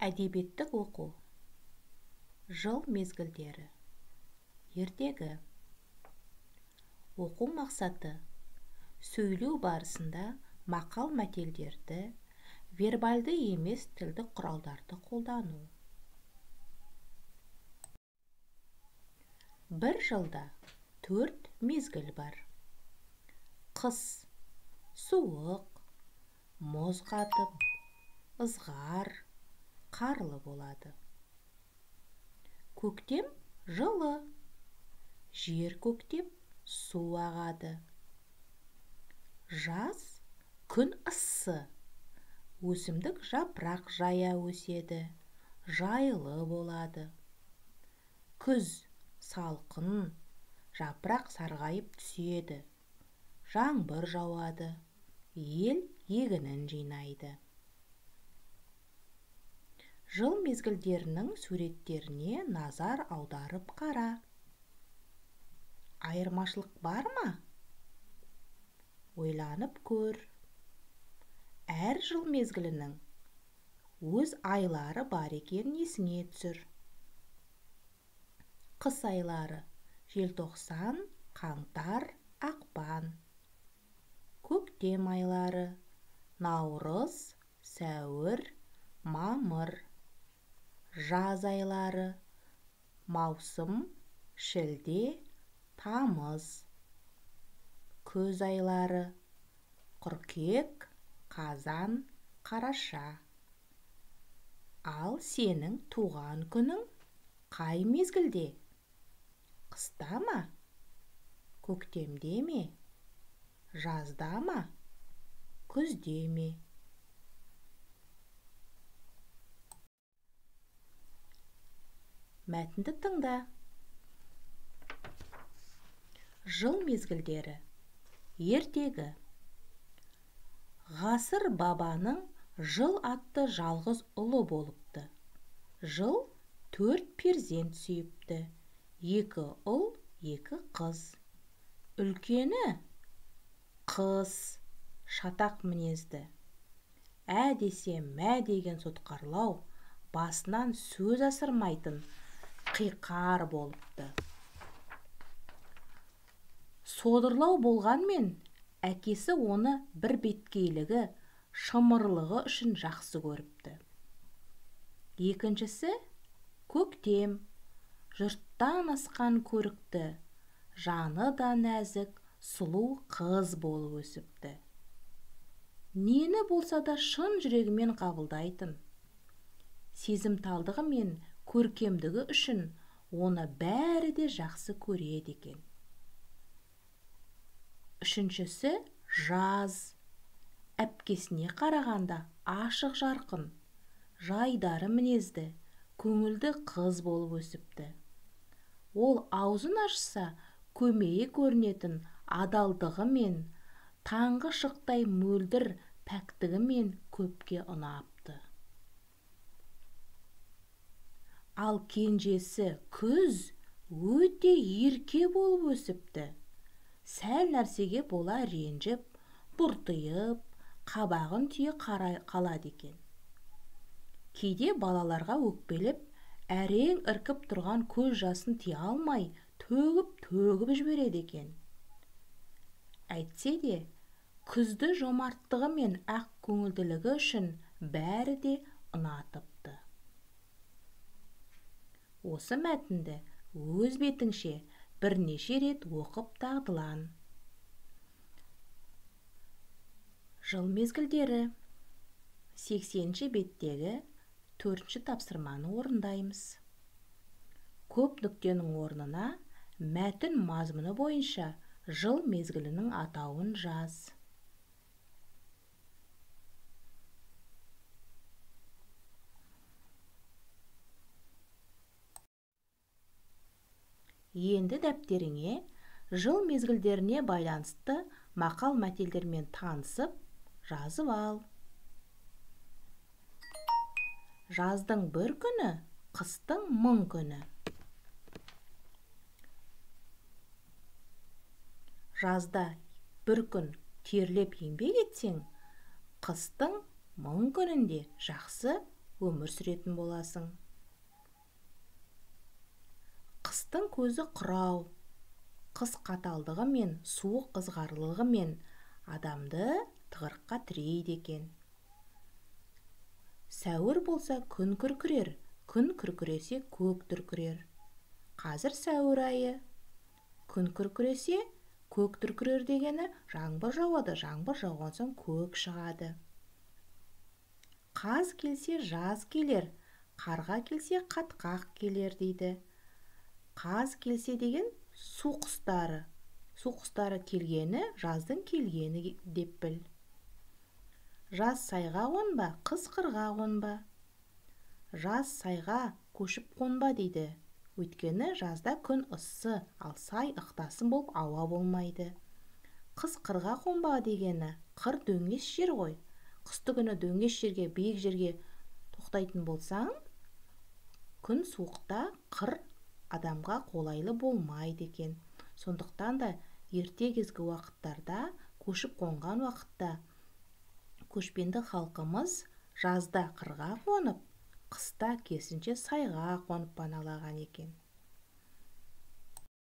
Әдебиеттік оқу. Жыл мезгілдері. Ертегі. Оқу мақсаты: сөйлеу барысында мақал-мәтелдерді, вербальды емес тілдік құралдарды қолдану. Бір жылда 4 мезгіл бар. Қыс суық, мұз қатып, ызғар, қарлы болады. Көктем жылы, жер көктеп, су ағады. Жаз күн ыссы, өсімдік жапырақ жая өседі, жайлы болады. Күз салқын, жапырақ сарғайып түседі, жаңбыр жауады, ел егінін жинайды. Жыл мезгілдерінің суреттеріне назар аударып қара. Айырмашылық бар ма? Ойланып көр. Әр жыл мезгілінің өз айлары бар екенін есіңе түсір. Қыс айлары: желтоқсан, қаңтар, ақпан. Көктем айлары: наурыз, сәуір, мамыр. Жаз айлары: маусым, шілде, тамыз. Күз айлары: қыркүйек, қазан, қараша. Ал сенің туған күнің қай мезгілде? Қыста ма? Көктемде ме? Жазда ма? Күзде ме? Мәтінді тыңда. Жыл мезгілдері. Ертегі. Ғасыр бабаның Жыл атты жалғыз ұлы болыпты. Жыл 4 перзент сүйіпті. 2 ұл, 2 қыз. Үлкені қыз, шатақ мінезді. Ә десе мә деген сотқарлау, басынан сөз асырмайтын қиқар болыпты. Содырлау болғанмен, әкесі оны бір беткейлігі, шымырлығы үшін жақсы көріпті. Екіншісі көктем, жұрттан асқан көрікті, жаны да нәзік, сұлу қыз болып өсіпті. Нені болса да шын жүрегімен қабылдайтын. Сезімталдығы мен көркемдігі үшін оны бәрі де жақсы көреді екен. Үшіншісі жаз, әпкесіне қарағанда ашық жарқын, жайдары мінезді, көңілді қыз болып өсіпті. Ол аузын ашса, көмейі көрінетін адалдығымен, таңғы шықтай мөлдір пәктігімен көпке ұнапты. Ал кенжесі күз өте ерке болып өсіпті. Сәл нәрсеге бола ренжіп, бұртиып, қабағын түйе қалады екен. Кейде балаларға өкпелеп, әрең іркіп тұрған көз жасын тия алмай, төгіп-төгіп жібереді екен. Әйтсе де, күзді жомарттығы мен ақ көңілділігі үшін бәрі де ұнатыпты. Осы мәтінді өз бетіңше бірнеше рет оқып дағдылан. Жыл мезгілдері. 80-ші беттегі 4-ші тапсырманы орындаймыз. Көп нүктенің орнына мәтін мазмұны бойынша жыл мезгілінің атауын жаз. Енді дәптеріңе жыл мезгілдеріне байланысты мақал-мәтелдермен танысып, жазып ал. Жаздың бір күні, қыстың мың күні. Жазда бір күн терлеп еңбек етсең, қыстың мың күнінде жақсы өмір сүретін боласың. Қыстың көзі қырау. Қыс қаталдығы мен суық ызғарлығымен адамды тығырыққа тірейді екен. Сәуір болса күн күркірер, күн күркіресе көк дүркірер. Қазір сәуір айы. Күн күркіресе көк дүркірер дегені жаңбыр жауады, жаңбыр жауған соң көк шығады. Қаз келсе жаз келер, қарға келсе қатқақ келер дейді. Қаз келсе деген су құстары. Су құстары келгені жаздың келгені деп біл. Жаз сайға қонба, қыс қырға қонба. Жаз сайға көшіп қонба дейді. Өйткені жазда күн ыссы, ал сай ықтасын болып ауа болмайды. Қыс қырға қонба дегені қыр дөңес жер ғой. Қысты күні дөңес жерге, биік жерге тоқтайтын болсаң, күн суықта қыр адамға қолайлы болмайды екен. Сондықтан да ерте кезгі уақыттарда, көшіп қонған уақытта көшпенді халқымыз жазда қырға қонып, қыста керісінше сайға қонып паналаған екен.